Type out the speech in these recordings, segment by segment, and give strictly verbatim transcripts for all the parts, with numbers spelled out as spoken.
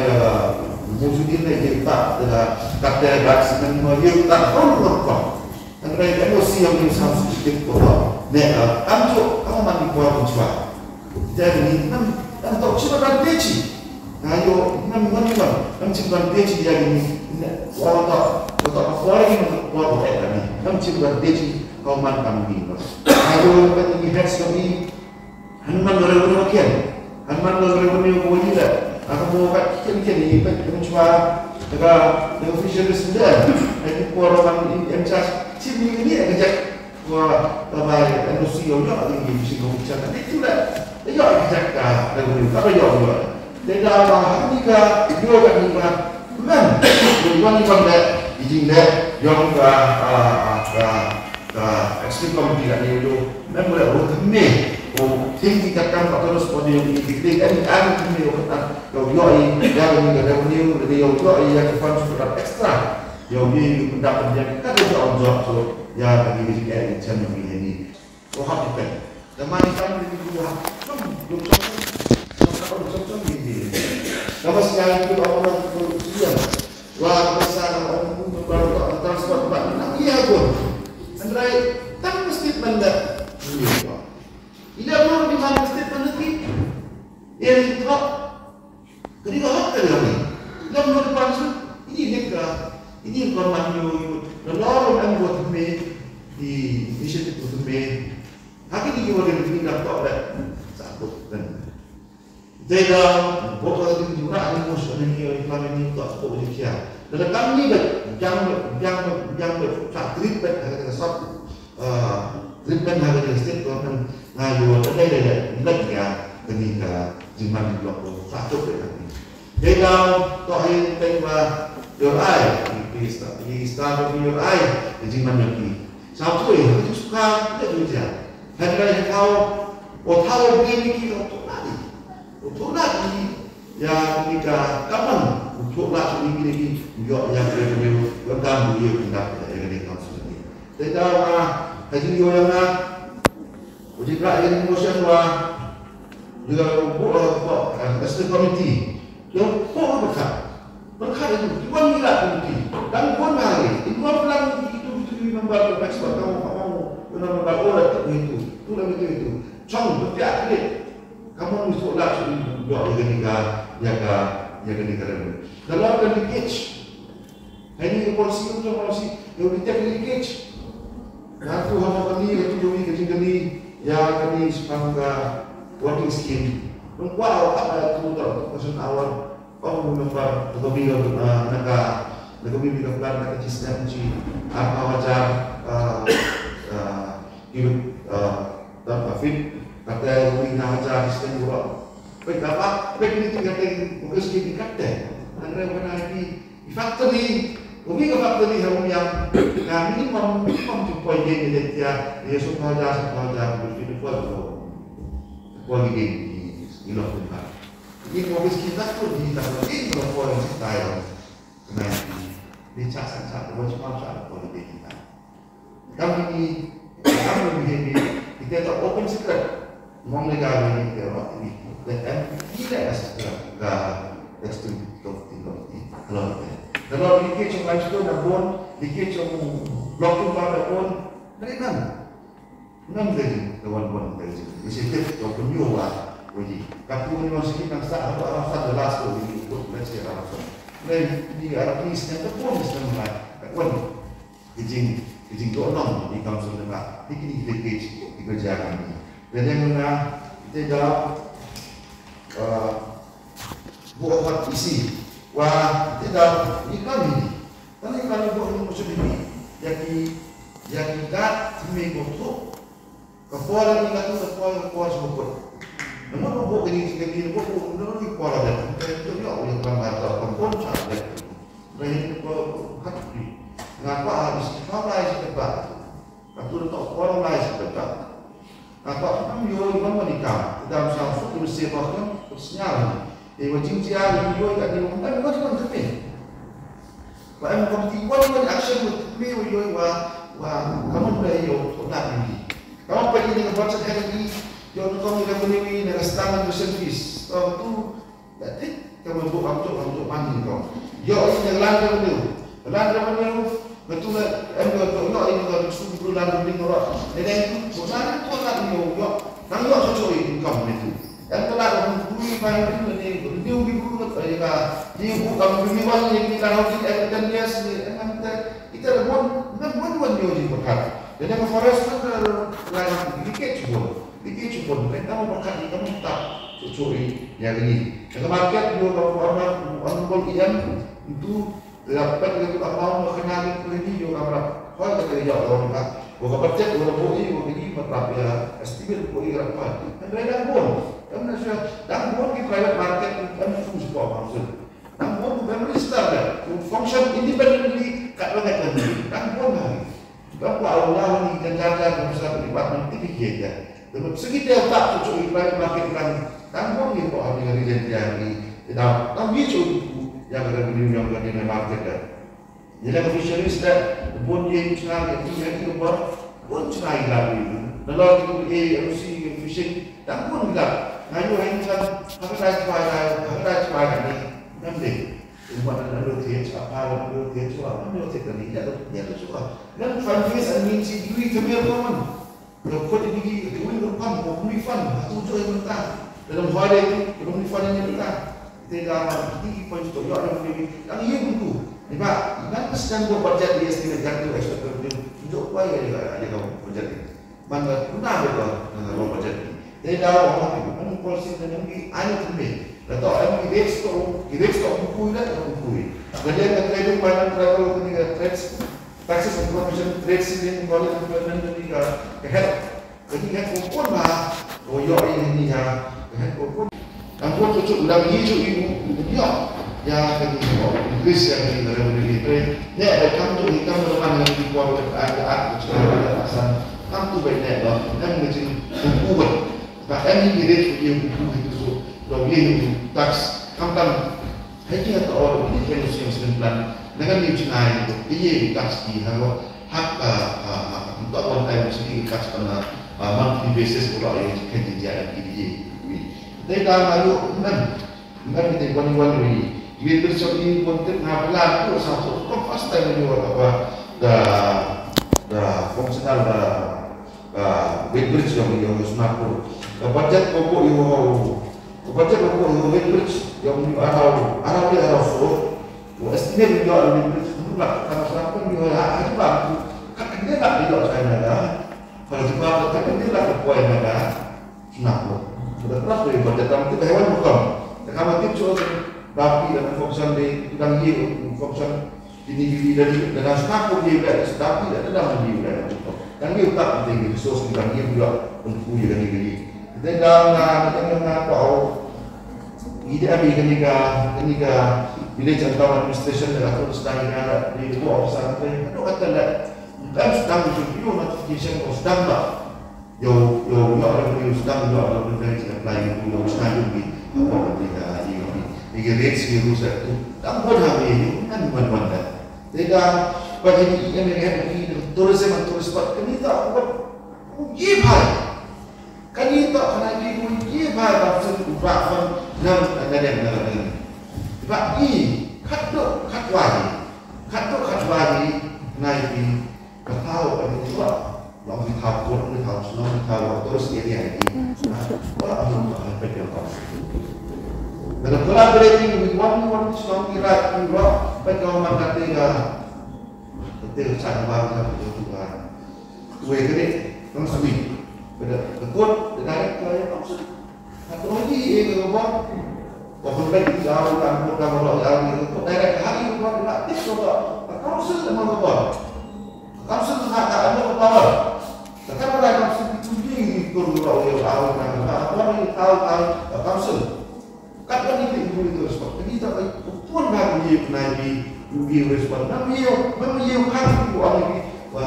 ïa, mujudin ne ïa ta, ïa, kata dak sinan mo ïa ta, oh, oh, oh. Hynrei N O C ïa u New South Wales State ko, ne, eh, kam ju, kam man ki por mynshwa. Te ni, nam, nam tok shi ban peci. Na yo, nam, nam, nam, nam shi ban peci ïa ni, ne, wa ta, wa ta, wa ta, wa ta, wa ta, nam shi ban peci, kau man kam ni, no. Na yo, ban ni head story, Hynman ka revenue ka kian. Hynman ka revenue ka wajib la. Aka mo ka kian kian ni pek kena chua. Daga daga fisheries ni dah. Lagi por man in em charge. Cip ni ni ka jak. Wa ka bai anu Ïoh ïoh ïa ki mission officer, ka dei tu leh. Ïoh ïa ka jaka revenue, ka ïoh ïoh. Te da ba ha kane ka ïoh kane ba, mem, wan wan leh i jingleh jong ka, ah, ah, ka, ka executive committee kane ïoh. Mem leh u thymme, u thymme ka kam ka terus pada ïoh i dikri, ani ani thymme ïoh kata, ïoh ïoh i, ïa kane ka revenue, ïoh ïoh i ïa ka fund extra. Ïoh i, ïoh pyndap pyndiang, ka ïoh ïoh so, ïa kane ka jingeh i chen ïoh i ni. Ko hap depend. Namar ïa kane ki, ko hap. Shong, shong, shong, shong, shong, shong, shong, shong, shong, shong, shong. Namar sñiaw ki, ko hap, ko hap, ko hap. Wa, ko sa, ko hap, ko hap, ko hap, transport, ba, na, ïa, ko. Hynrei, tang mesti mandang. Ïa, ko. Ila mo di mana mesti mandang ki. Ïa, ko. Ka dei ka hok ka dei ka dei. Lem lo depan su, ini lim ka, ini ka man ïoh ïoh. Nalor em buat me, di initiative buat me. Ha kine ki wadeng kine dang tok leh. Sa buat kan. Dei da, buat ka dei juna ni mus ni ïoh iklan ni tok buat ni kia. Da da kam ni da, jang da, jang da, jang da, sa trip da, ha ka sat. Ah, treatment ha ka state government nga ïoh da dei dei dei leit ïa kane ka jingman block ko sa to dei kane. Dei da to ai teng ba ïoh ai, i sta, i sta ba ïoh ai ka jingman ïa ki. Sa to ïa ki suka da ïoh ïa. Hynrei hynrei o thaw o bri ni ki o to na ni. O to na ni ïa kane ka kaman o to na ni ki ni ki ïoh ïa ka revenue, ïoh kam ïoh ïa kane ka council ni. Te da wa ka jingïoh ïa nga, u jingkra ïa ka motion wa, ïa u bu, eh, bu, eh, executive committee. Ïa u bu u berkat. Berkat itu, ki wan ïa la committee. Dan wan ma ri, in wan pelang ki tu, ki tu, ki member, ki expert, kamu, kamu, kamu member, oh, la tu, itu, tu, la itu, itu. Chong, berpiak, klik. Kamu mesti lah, ïoh ïa kane ka, ïa ka, ïa kane ka revenue. Dalam ka leakage, Hani ka policy, ka policy, ïa u detect leakage. Nga tu haba kane, nga tu ïa u ka jingkane, ïa kane shaphang ka working scheme. Nang kwah, oh, ka, tu, tu, ka shen awal. Kong member, ka kami, ah, na ka, na kami, ka plan, na ka system, ji, ah, ka wajar, ah, ah, ki, ah, dan ka fit, kata, kami, na wajar, system, gua. Pek apa, pek ni, tu, kata, working scheme, kata. Nang, nang, nang, I factory, umi ka factory ha Umiam, na minimum, minimum tu poi gate ni dia, dia sum hajar, sum hajar, tu tu poi tu. Poi gate ni, ni lok tu kan. Ni office kita tu, ni tak lagi, kalau poi ni style. Kena ni, ni cak, cak, cak, poi cuma cak, poi gate ni kan. Kam ini, kam ini, ini, kita tak open secret. Mong le ka ini kita ro ini. Dan em, kita ka secret ka extreme top in top in. Kalau kita, kalau leakage of limestone na bone, leakage of block in pa na bone, dari kan? Ngam dari kawan bone dari sini. Mesti tip kau punya wa, uji. Katu ni masih kita sa apa apa the last one ini ikut let's say apa. Dan di Arab ni sedang tepung sedang mai. Kawan. Ka jing, ka jingdoh long, i kam sngewthuh ba, i kine ki leakage, i ka jia kane. Te dang nga, te da, uh, buh hot isi, wa, te da, i kam ini. Kan i kam buh ini musuh ini, ya ki, ya ki gat, me ko tu, Ka por ni ka tu ka por, ka por shu put. Namo namo ka ni ka ni namo namo ni por ada. Ka tu yo yo ka ma ta ka pun sa ada. Rahin ko hat ni. Ngapa harus kita mulai sekebat? Ka tu to por mulai sekebat. Ngapa pun yo yo menikah? Dalam satu mesti bahkan senyal. Te wa jingjia ïa ki ïoh ïa ka dei wa mynta ki wan ki wan kyrpeng. Wa em committee wan wan action wa kyrpeng wa ïoh wa ka mon da ïoh wa na ki. Ka mon pa ïa ka budget ha ki ïoh na kong ïa ka revenue ïa na ka stamp and receipt fees. Tang tu da tik ka mon bok am tu am tu man ni kong. Ïoh ïa na ka land revenue. Land revenue Nga tu nga em nga tu nga em nga tu sum tu lan ding nga. Ene tu ko sa ni ko lan ni yo yo. Nang yo so so i kam ni tu. Em tu lan tu ni mai ni ni ni ni ni bu ni ka ni bu kam ni wan ni ni lan ni em ten years ni em em te ita la bon na bon wan yo ni ko ka. Ene nga forest tu la ni ke chu bon. Ni ke chu bon. Ene nga ma ka ni ka ma ta so so i ya ni. Nga market yo ka ko ma on bol i em tu Te ïa peit ïa ka amount ba kane ka kren ïa ka mrad. Hoi ka te ïa ka long ka. Wa ka budget wa la buh ïa wa kane Pat ïa estimate ko i rap pat. Kan dang bun. Kan na sha dang bun ki private market kan fung sha council. Dang bun kan register da. Function independently kat bangat kan. Dang bun lagi. Dang bun Allah ni kan jaga kan sa department ti ki ya. Dang segi dia tak tu i private market kan. Dang bun ni ko ni kan register ni. Dang dang bi tu yang revenue yang kan market kan. Ïa la ka fisheries te, bun ïa u chna ïa ki ïa ki bun, bun chna ïa la ki. Na la ki A M C ïa fishing, dang bun ïa la. Nga ïoh hynrei ha ka dei chwa ïa, ha ka dei chwa ïa ni. Nam de. Ummat na lu thied, apa la lu thied chwa, nam lu thied kali, ïa lu, ïa lu chwa. Nam fan fis an min si dui kemel ko man. Nga khot ïa ki, ki win rupan, ko kumne fan, ha tu joi mynta. Dalam holiday tu, ko kumne fan ïa mynta. Te da ma ki point to ïoh ïa ki, dang ïa ki tu. Ni ba, iban ka sdang ko budget ïa estimate ka tu extra tu. Jok wai ïa ïa ka budget ni. Man ba kuna ba ko budget ni. Te da ma ki, man policy da ni ki, ai tu ni. Dato em ki rates to, ki rates to buku ina to buku. Kemudian ka trading finance travel ko ni ka trades, taxes and commission, trade ceiling, employment ko ni ka health. Ka ni ka ko pun ba ko yo ini ya. Ka ko pun. Ang ko tu tu ulang ini tu ini ya. Ya ka ni ko increase ya ka ni revenue ni trade. Ne ba kam tu ni kam tu man ni ko ada ada asan. Kam tu ba ne ba. Kan ni tu buku. Ka M E B rate ko ïa u buku ïa u dong ïa u tax. Khamtam ha ki ha ka or ïa ka National Savings Plan na ka new chnai ïa u tax ki ha ka ha ka ha ka one time sigi tax on a monthly basis ko ïa ka N T T I ki ïa u. Dei ka ma ïa u men men dei wan wan ri. Ïa u tax ïa u wan tip nga plan ko sa ko first time ïa u ka da da functional da Ka weighbridge yong, yong Sonapur. Ka budget ko ko yong, ka budget ko ko yong weighbridge yong, yong Araw, Araw le Araw so. Ko estimate yong Araw weighbridge, nung lak ka Sonapur yong ha, ha jubab tu. Ka kene lak yong China ka. Ka jubab ka kene lak ka poi na ka Sonapur. Ka da pernah tu budget tam tu hewan bukan. Ka mati tu dapi dan function di, dan ye function. Kini ki dei da dang sdang ko dei da sdang ki da dang dei da. Dang dei utak dei ki resource ki dang dei buat untuk ku dei dei. Dei dang na dang na ko au. Ida ami kani ka kani ka village and town administration da ko sdang ki da dei ko officer dei. Ko kata la dang sdang ki notification ko sdang ba. Yo, yo, yo, yo, yo, sdang yo, yo, yo, yo, apply yo, yo, sdang yo, yo, yo, yo, yo, yo, rates yo, rules tu. Dang buat ha yo, yo, kan buat buat dah. Te da, pada ni, ni, ni, ni, tourism and tourist spot kami tak buat. Ye bhai. Kami tak kena ye, ye bhai, tak sen ubah pun nam, nam, nam, nam, nam. Ba i, khat tu, khat wai. Khat tu, khat wai, nai i, ka thaw, kami tu, Long ki thaw pun, ki thaw shnong, ki thaw tourist area ïa ki. Ba ong ba peit ïa ka. Ka collaborating with one, one shnong ki rai ki ro, peit ïa ka man ka te ka. Ka te ka chan ba ka tu ka. Wei ka dei, nang sami. Ka dei, ka kot, ka dei ka ïa ka. Ka tu lagi eh ka ba. Ko pun peit ïa ka, ka ko ka ba ïa ka. Ko direct ha ïa ka ba, ka tip ka ba. Ka council ka ba. Council ha ka ano ka power. Ka ka ba council ki tu ni ni ko ru ro yo au na ka ba ni tau tau ka council. Ka ka ni ni ko ru respect. Ni ta ka pun ba ni na ni ni respect. Na ni yo, na ni yo ka ni ko ani ni. Wa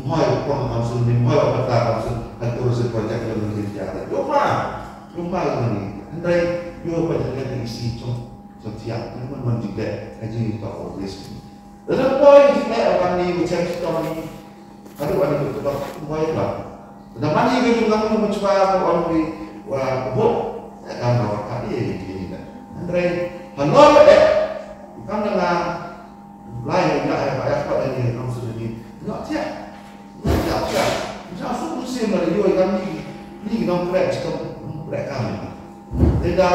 hoi ko council ni hoi wa ta council. Kan tu se project lo ni ya. Yo ma. Yo ma ni. Andai yo pa jadi isi chong. Chong tiap. Ni man man jide. Ka ji ni ta always. Lada poi ki leh wan ni u chem stom ni. Aduh, wan ni u tebak poi ba. Lada mani ki jumlah ni mencuba ko on ni wa bo. Kan ba ka ni ni ni. Andre halor eh. Kan na lai ni ya ba ya ko ni ni kan su ni. Ni tiap. Ni tiap ya. Ni su ku si ma yo kan ni ni dong krek stom krek kan. Lada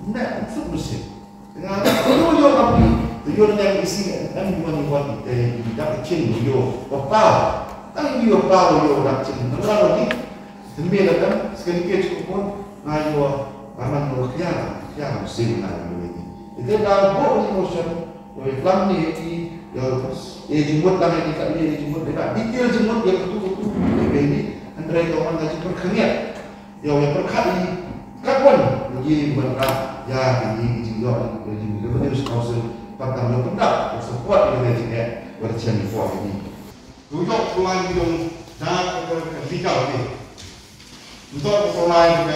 ne su ku si. Nga, tu yo kami, tu yo nang isi, em, em, iwan, iwan, te, dak chin, yo, papa. Tang yo, pa, yo, dak chin. Nang la ni, tembe la kan, sekali ke cukup pun, nga yo, paman yo, ya, ya, mesin nga yo ini. Ite dah bo ni motion, yo, plan ni, yo, e jumut lah ni, tak ni, e jumut, dah detail jumut, ya, tu, tu, tu. Ini, hynrei ka wan ka jingpyrkhat ïa u, ïa pyrkhat ïa ka wan ïa u ban rah ïa kine ki jingïoh ïa u Revenue Council, pat kam ïa u pyndap, ïa support ïa kane jingeh, wat chen ïa poi ïa u. U ïoh pynlait ïa u da ka legal ni. Nto ko lai ko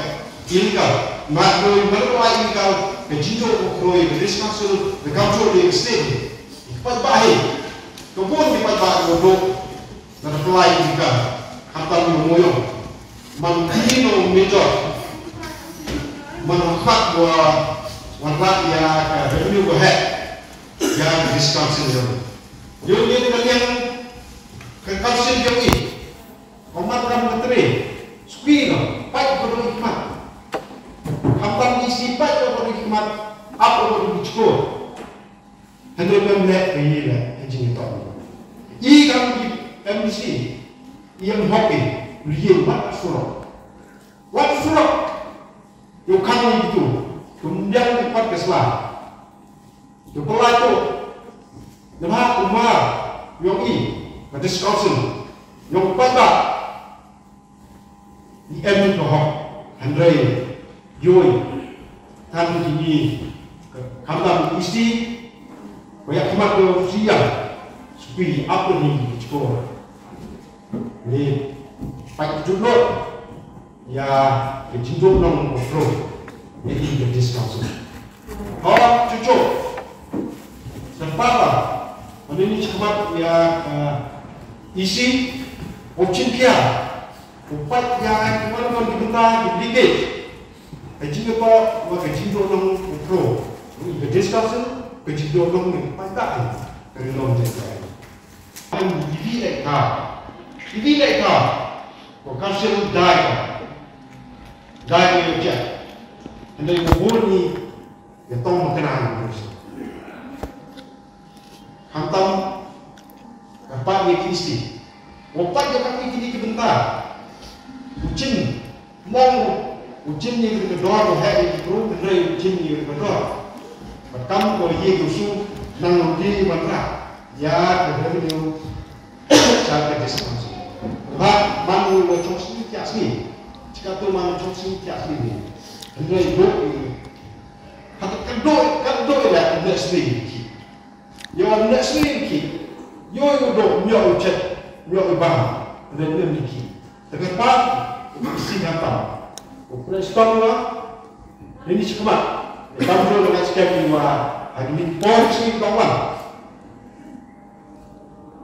illegal. Mat doi mat ko lai illegal. Ka jingdon ko kroi ka District Council ka kam jong ka state. Pat ba hi. Ka bun ki pat ba ko dok. Na ka lai illegal. Kata mo moyo. Man kini no major. Man khat wa wan rat ïa ka revenue ko heh. Ïa ka District Council yo. Yo ni ka liang ka council yo ni. Komat kam ka tre, sukwi no, pait ko doi khmat. Khamtam ni si pait ko doi khmat, ap ko doi chkor. Hynrei mem leh ka yi leh, ka jingïatop. I kam ki M D C, i ïam hok i, rien wat surok. Wat surok. Yo khang ni tu, kum biang ki pat ka sla. Yo pynlait tu. Namar u mar yong i, ka District Council, yong u paidbah. I em i ka hok, hynrei yoi, kan ki ni, ka, khamtam i si, ko ïa khmat yo si yang, sukwi ap ni chkor. Ni, pat jut lut. Ïa ka jingdon nong u pro ïa i ka District Council. Ho, chuchu. Sempara. Mane ni chikmat ïa ka E C. U chin kia. U pat ïa ka man man di benda di bikit. Ka jingdon wa ka jingdon nong u pro ïa i ka District Council. Ka jingdon nong ni pat ta. Ka ri long jingdon. An iwi leh ka. Iwi leh ka. Ko council dai ka. Dai ka yo jia. Hynrei ko bun ni ya tong ma kena ni. Khamtam ka pat ni ki isti. Ko pat ya ka ni ki ni ki bynta. Kuchin Mong u jin ni ka dor ko he ni kru, hynrei u jin ni ka dor. Ba kam ko ye ko su nang u di ban ra. Ya ka revenue sa ka discount. Ba man u lo chok sni kya sni. Chika tu man u chok sni kya sni ni. Hynrei do ni. Hat ka do ka do la ne sni ki. Yo ne sni ki. Yo yo do myo u chet myo u bam. Ne ne ni ki. Tepat pat, si kata. Ko prestong la, ini si kemat. Tam tu dengan sekian lima, hari ni por si kawan.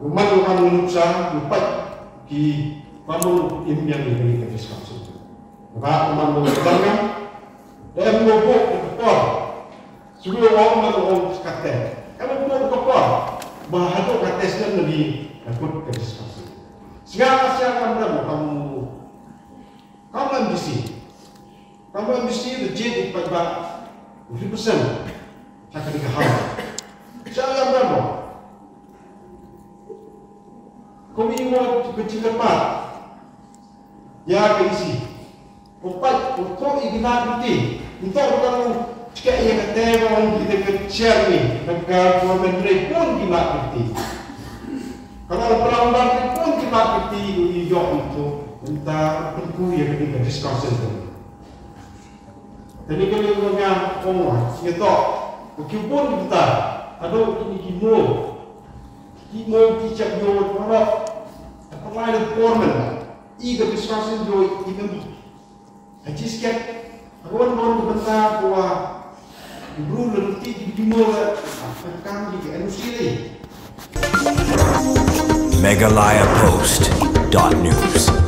Umat orang menuksa, upat ki pamu im yang ini ke diskasi. Ba umat menuksa, dan mobok ke por. Sulu ong ma ong kate. Ka mobok ka por. Ba hato kate snem na di ka kut ka discussion. Siang ka siang ka mrem ka mu. Ka mu M D C. Ka mu M D C the jit di pat ba represent. Haka di ka hal. Siang ka mrem. Ko mi mo ko jit ka pat. Ya ka isi. Ko pat, ko to i gina biti. Nto ko ko cika ya ka te ko ki te ka chair ni. Ka ka ko men re pun gina biti. Kalau perang bar ni pun gina biti ko i yo nto. Nta pun ku ya ka discussion tu. Tadi kali ko nga ko mo, ya to. Ko ki pun kita. Ado ki ki mo. Ki mo ki cak yo ko. Apa lain formen. I ka discussion joi i member. Ha chi sket. Ron ron ka bynta ko wa bru le ruti ki bimo la. Ka kam ki ka N O C le. Meghalaya Post dot news.